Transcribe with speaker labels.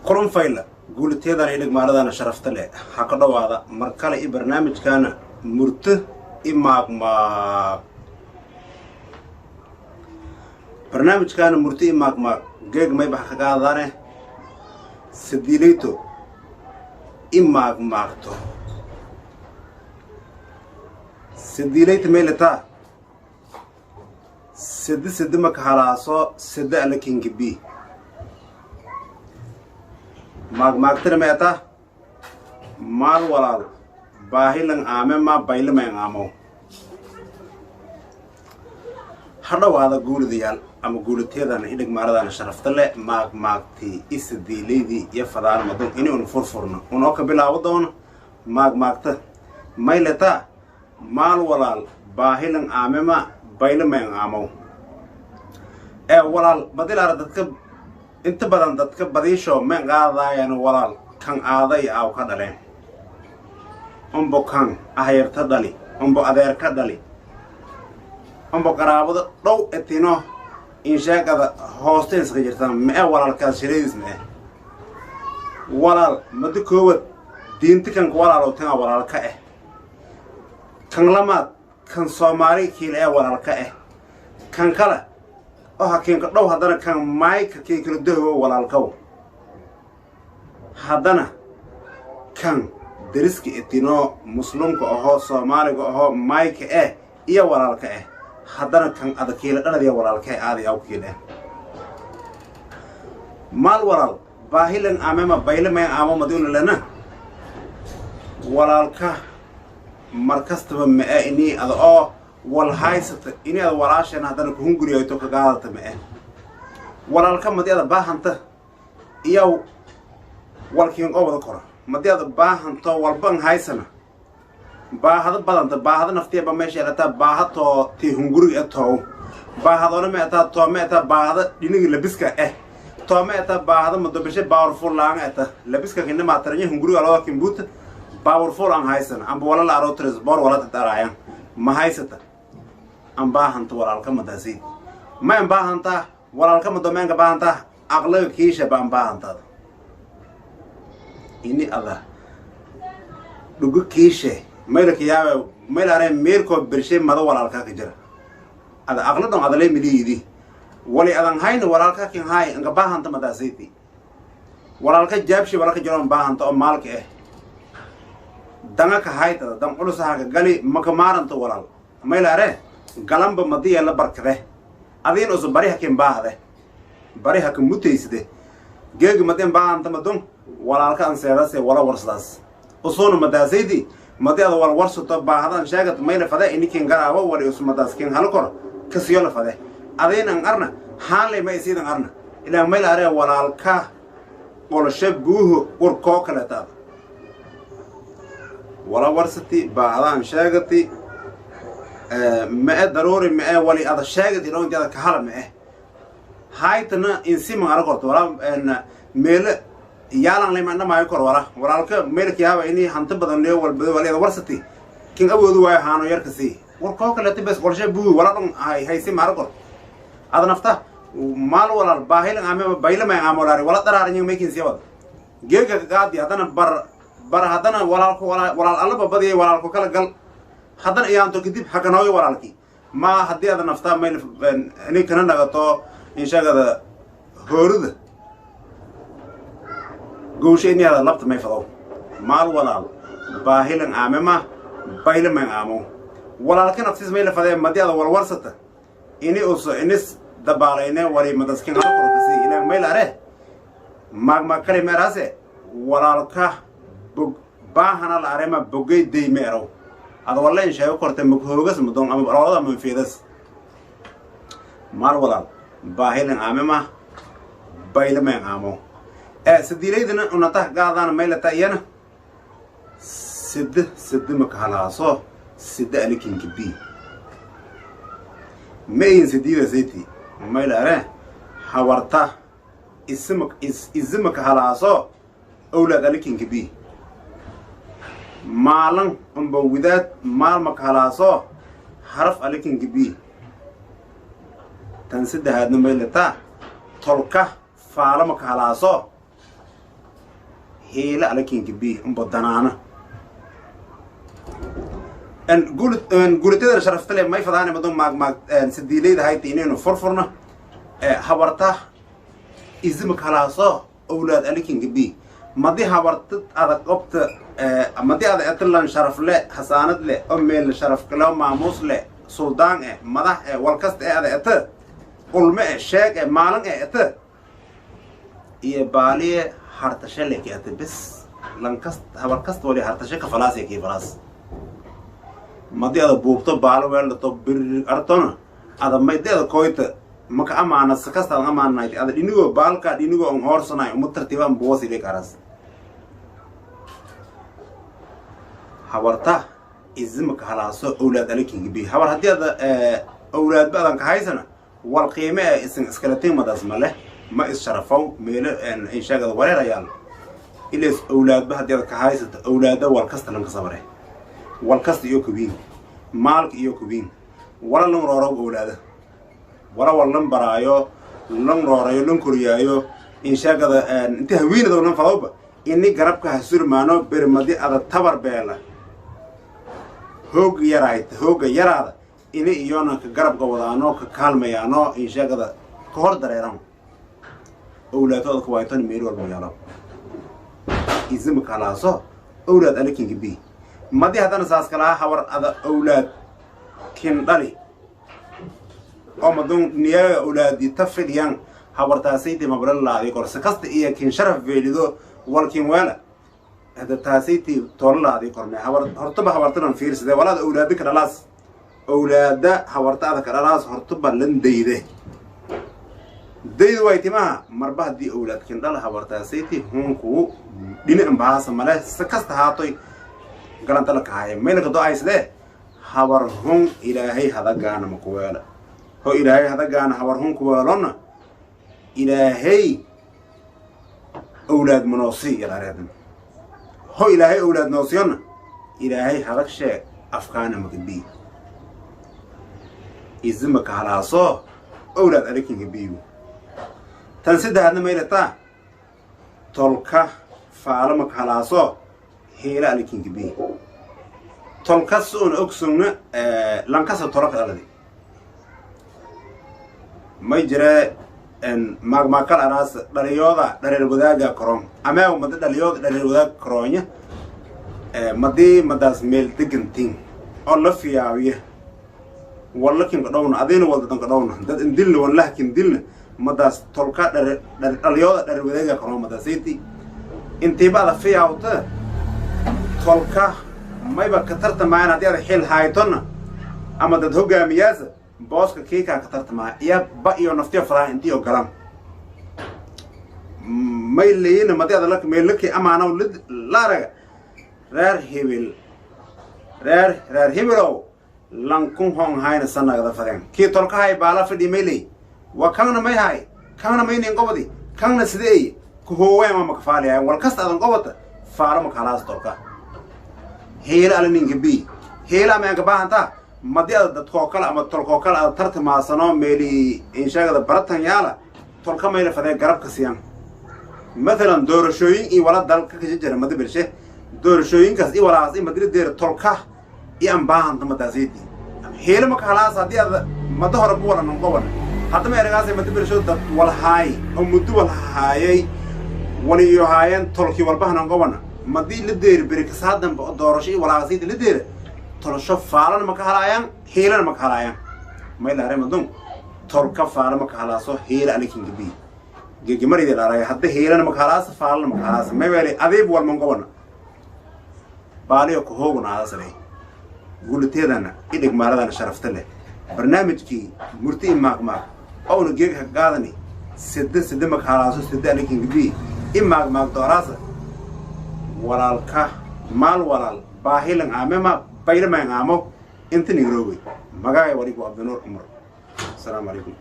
Speaker 1: Kulan fayla guulateedana iyo dhigmaaladana sharafta leh, ha ka dhowaada mar kale i barnaamijkaana murto i maagmaag. Barnaamijkaana murto i maagmaag geeg mayba ha ka qaadane sadiilayto i maagmaagto. Sadiilayta maylataa sedi sedi maka halaaso sede ala kingibi maagmaagtana meeta maal walaal baahilan aame ma baylimayn aamo. Ha dhowaada guuladayaal ama guulateedana i dhigmaaladana sharafta leh, maagmaagtii i sadiilaydii iyo fadaan madun ini un furfurno unoo ka bilaabo doono. Maagmaagta mayleta maal walaal baahilan aamema baylimayn aamow. Ee walaal badilaara dadka inta badan dadka badiisho men qaadaayan walaal kan aaday aaw ka dhaleen, umbo kan ahyarta dhali, umbo adeer ka dhali, umbo qaraabada dhow etino insheegada hoosta iska jirtaan ma-e walaalkaas shiradiis ma-e walaal. Mado koowad diinta kanka walaalow tinaa walaalka eh, kan lamaad kan Soomaali kiila ee walaalka eh, kan kale oo hakiinka dhow haddana kan mayka kii kala dahowo walaalkow, haddana kan deriska etinoo muslimka ahoo Soomaaliga ahoo mayka eh iyo walaalka eh, haddana kan adakiila dhaladiya walaalka eh aaday aw kiila eh. Maal walaal baahilan amema baylimayan aamo madiuna lena walaalka mar kastaba ma-e inii ada oo wal haysata ini ada walaasheena haddana kuhunguriyayto kagaadata ma-e walaalka. Madi ada baahanta iyo walkiin oo wada kora, madi ada baahanto walban haysana baahado badanta, baahado naftiyaba meesha elataa, baaha too tii hunguriga e toow, baahadoona ma etaa too ma etaa baahada dhiniga labiska eh too ma etaa baahada madobashe powerful laanga eta labiska kinamaataranya hunguriga loo kimbuuta powerful aan haysana amba wala la aro transport wala tadaraayan ma haysata an baahanta walaalka madaasiid ma an baahantaa walaalka madomeenka baahantaa aqlaga kiisha ba an baahantaada ini ada dhugo kiishe maylaka yaabe mayl aree meerkoo bershe mada walaalkaa ka jira ada aqladon adalay miliidi wali adan hayna walaalka kin hay anka baahanta madaasiiti walaalka jaabshi walaalka jiroon baahanta oo maalka eh danga ka haytada dan culusaha ka gali maka maaranto walaal mayl are galanba madiya la barkade adiin usu bari hakin baahde bari haka mutayside geegi madin baahanta madun walaalka an seedase wala warsadaas usuuna madaasaydi madi ada wal warsato baahadan sheegat mayla fade inikin garaawo wali usu madaas kin halo kor kasiyo la fade adiin an arna haanley ma isiidan arna ilaa mayl are walaalka qolosho buuho urkoo kaleetaada wala warsati baahadaan sheegati ma-e daruuri ma-e wali ada sheegati dhow inti ada kahala ma-e haytana insiman ara korto wala meele yaalan lema dhamaayo kor wala walaalka meelka yaaba ini hanti badan leo walbado wali ada warsati kin awoodu waayo haano yarka sii war koo kaleeta bes qorshe buuhi wala dhon hay haysi ma ara korto ada nafta maal walaal baahilan ame baylamay aamolaari wala daraaranyo maykin sii wada geega gaadi haddana bar bar haddana walaalku walaal allaba badiyay walaalku kala gal haddana iyaanto kadib hakanooyo walaalkii ma haddii ada naftaa mayl inay kana nagato inshaagada hoorida gowsha ini ada labta may fadow. Maal walaal baahilan aamema bayliman aamo walaalka naftiis may la fadee madi ada walwarsata ini uso inis dabaalayne wali madaskin hala korkasi ilaa mayl are maagmaag kale meeraase walaalka bog baahana la arema bogay day meerow ada walla in sheego korte makhoogas madon ama roolada manfiidas. Maal walaal baahilan aamema bayliman aamo. Ee sadiilaydana unatah gaadana maylata iyana sida sida makahalaaso sida alikinka b ma ayin sadiida sayti maylare hawarta isima izima kahalaaso awlaad alikinka b maalan umba widaad maalma kahalaaso haraf alikinka b. Tan saddexaadna maylataa tolka faalama kahalaaso Hiila alakinka bi umba danaana. Guulatadana sharaftale may fadaane madon maag maag sidiilayda hayta inaynu furfurno. Habarta izima kalaaso owlaad alikinka bi. Madi habartad adag qobta, madi ada etlan sharaf le, hasaanad le, oo meel sharaf kale, maamuus le, suldaan eh, madax eh, walkasta ee ada eta, ulme eh, sheeg eh, maalin eh eta iyo baaliye hartashe le ki ata bes lankast habar kasta wali hartashe ka falaas kii falaas. Madi ada buubto baalo weeldhato bir artona ada maydeeda koyta maka amaana sakasta ada amaanayt ada dhinigo baalka dhinigo on hoorsanay uma tartiibaan buwasi karas. Habarta izimaka halaaso owlaad alakinga bi. Habar haddii ada owlaadba adan ka haysana, wal qiime ee isin iskala tiimadaas male, ma is sharafow meelo inshaagada wareerayaal ilays. Owlaadba haddii aad ka haysato, owlaada wal kasta lanka sabare, wal kasta iyo kubiin, maalka iyo kubiin, wala lan roorow owlaada, wala wal lan baraayo, lan roorayo, lan koriyaayo inshaagada inta haweenada lan fadowba ini garabka hasurmaano bermadi ada tabar beela hoog yaraayta, hooga yaraada ini iyona ka garabka wadaano, ka kaalmayaano inshaagada ka hor dareeran owlaadooda ka waayton meel walba yaalo. Izima kalaaso owlaad alakinka bi. Madi haddana saas kalaa habar ada owlaad kin dhali oo madun niyaga owlaadi ta fidhiyan, habartaasayti mabralaadi korse kasta iyo kin sharaf veelido walkin weela hada taasayti toolalaadi korme. Habar hortaba habartanan fiirsade walaada owlaada ka dhalaas, owlaada habarta ada ka dhalaas hortaba lan dayde dayda way timaha. Marba haddii owlaad kin dhala, habartaasayti hunkuu dhini ambahaasa male, si kasta haatoy galanta la kahaya maylaka do-aysdee. Habar hun Ilaahay hadagaana makuweela ho, Ilaahay hadagaana habar hun kuweelona, Ilaahay owlaad manoosi yalaareedan ho, Ilaahay owlaad noosiyona, Ilaahay hadag sheeg afkaana makabii izima kahalaasoo owlaad alakinka biigu. Tan saddexaadna maylataa tolka faalo makahalaasoo heela alakinka bii. Tolka si una ogsogna lankasa tolo ka dhaladi may jiree maagmaakal araas dhaliyooda dhareer wadaaga karoon ameew madi dhaliyooda dhareer wadaag karoonya. Madii madaas meel degantiin oo la fiyaawiya wallakin ka dhowna adiina waldadan ka dhowna dad indilna wallahkin dilna madaas tolka dhare dhaliyooda dhareer wadaaga karoon madaasaytii intiiba ada fiyaawta tolka mayba ka tartamayaan. Haddii ada xil haytona ama dad hogaamiyaasa booska kiikaa ka tartamaya iyo ba iyo naftiyo fadaan intii oo galan may leeyina. Madi ada meelaki amaanaw laaraga reer hebel, reer hebelow lankun hon hayna sanagada fadeen kii tolkahay baala fadhi may leey wa kanna may hay kanna maynin qobadi kanna sidee ku hoowayma makafaaliyayan wal kasta adan qobata faalo makalaas tolka heela ala ninka bi heela ama anka baahantaa. Madi ada dadkoo kale ama tolkoo kale ada tartamaasano meeli inshaagada baratan yaala tolka mayla fadee garabka siyan. Mathalan doorashooyin iyo wala dalka kasha jira madi bershe doorashooyinkaas iyo walaas iyo madila deera tolka iyo an baahanta madaasaydi heela maka halaas. Haddii ada mada hore bu wala nonqoban haddama eragaasay madi bersho dad walhaay oo muddo walhaayay waliyo haayeen tolkii walbaha nonqobana madii la deeri beri kasaa dambe oo doorasho iyo walaasaydi la deera tolosho faalana maka halaayaan, heelana maka halaayaan. May laare madun tolka faala maka halaaso heela alikinka bi gegemaridi laaraya hadda heelana maka halaasa, faalana maka halaasa may weeli adiib walman qobana baaliyo ku hooguna aasale. Guulateedana idhig maaladana sharafta leh barnaamijkii murti i maagmaag owna geeg ha qaadani sida sida maka halaaso sida alikinka bi i maagmaag dooraasa walaalka maal walaal baahilan aamema baylamaan aamo inta nigroowey. Magacay waligu Abdinuur Cumar. Asalaamu calaykum.